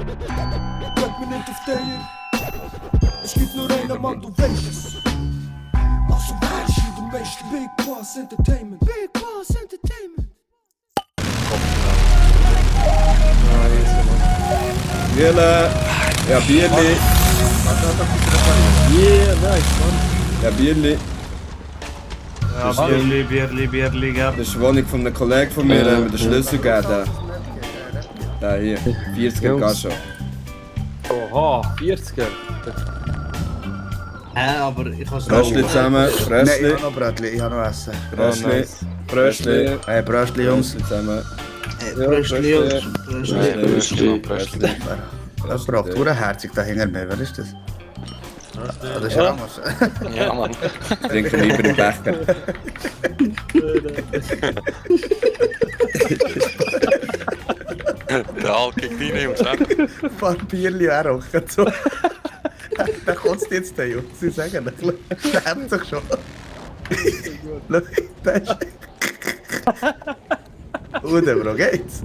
Bleib mir nicht auf der. Es gibt nur einen Mann, du weißt es. Also weißt du, du weißt Big Bas Entertainment. Big Bas Entertainment. Bierle. Ja, Bierli. Yeah, nice, Mann. Ja, Bierli. Ja, Bierli, gell? Das ist die Wohnung von einem Kollegen von mir, der mir den Schlüssel gegeben. Da hier, 40er Gascho. Oha, 40er. Aber ich kann es Bröstli zusammen, Nein, Bröstli. ich habe noch Brötli, ich habe noch Essen. Bröstli. Bröstli. Hey, Brötli, Jungs. Bröstli zusammen. Bröstli. Das braucht Uhrenherzig da hinter mir, wer ist das? Ah, das ist anders. Ja, Mann. Trinken lieber im Becher. Der Alk gegen die Jungs, hä? Paar Bierli auch so. Der kotzt jetzt der Jungs, sie sagen, der hebt sich schon. Schau, der ist... Oder, Bro, geht's?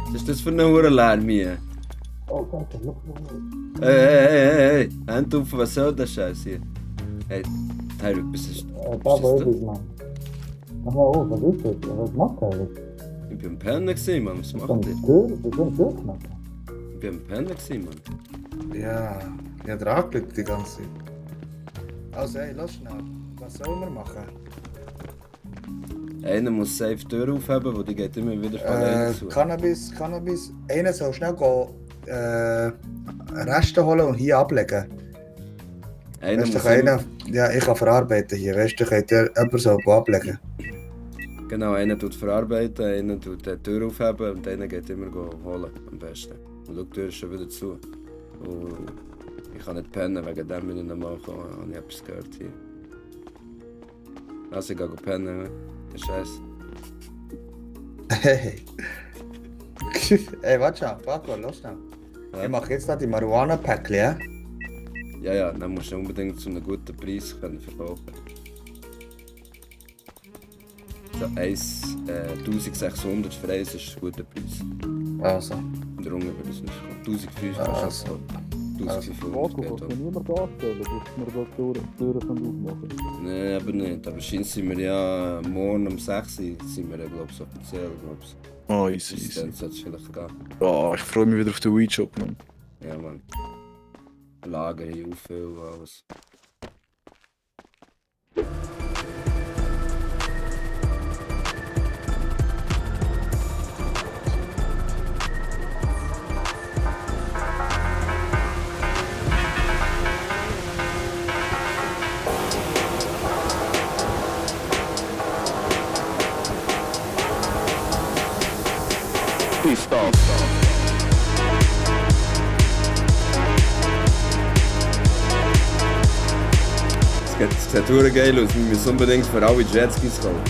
Was ist das für eine Uhrenlärm hier? Hey, Hand auf, was soll das Scheiß hier? Hey, Tyler, was ist Paco, das? ich Mann. Mach mal auf, was ist das? Was macht er jetzt? Ich bin am Pennen gewesen, Mann. Was macht Zum ihr? Tür knacken. Ich bin am Pennen gewesen, Mann. Ja, ich habe angelegt die ganze Zeit. Also, hey, lass schnell. Was sollen wir machen? Einer muss safe die Tür aufheben, wo die geht immer wieder von alleine zu. Cannabis. Einer soll schnell gehen, Reste holen und hier ablegen. Einer Weißt muss du, einer, ja, ich kann verarbeiten hier. Weißt du, könnt ihr jemand so ablegen. Genau, einer tut verarbeiten, einer tut die Tür aufheben und einer geht immer holen, am besten. Und schau, die Tür ist schon wieder zu. Und ich kann nicht pennen, wegen dem, wenn ich nochmal komme, habe ich etwas gehört hier. Also ich gehe pennen, ne? Der Scheiß. Hey. Hey, warte schon, Paco, los schnell. Ja. Ich mache jetzt da die Marihuana-Päckchen, ja? Ja, dann musst du unbedingt zu einem guten Preis können verkaufen. So 1600 für eins ist ein guter Preis. Also. Darunter würde ich nicht kommen. 1500 kannst du Also. 1500 Paco, geht kannst auch. du niemand anstellen, dass wir da die Türen aufmachen? Nein, aber nicht. Aber scheint sind wir ja morgen um 6 Uhr sind wir ja, glaube ich, offiziell. Oh, easy, Bis easy. dann sollte es vielleicht gehen. Oh, ich freue mich wieder auf den Weed-Shop, Mann. Ja, Mann. Lager hier auffüllen, alles. Es sieht verdammt geil aus, wir müssen unbedingt für alle Jetskis kaufen.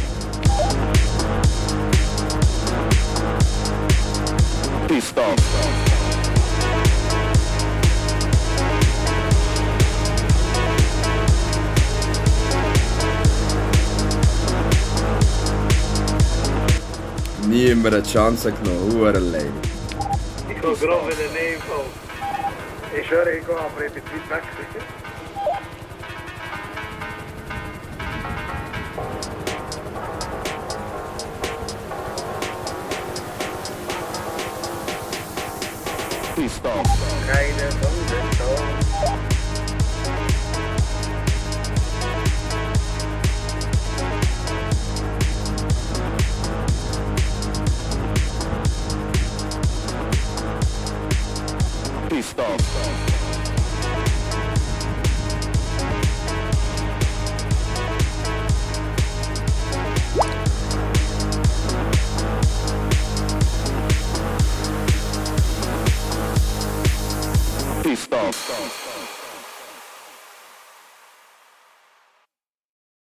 Nie immer eine Chance genommen, Hurenlein. Ich kann gerade in der Nähe kommen. Ich höre, ich gehe, aber ich bin weit weg. Keine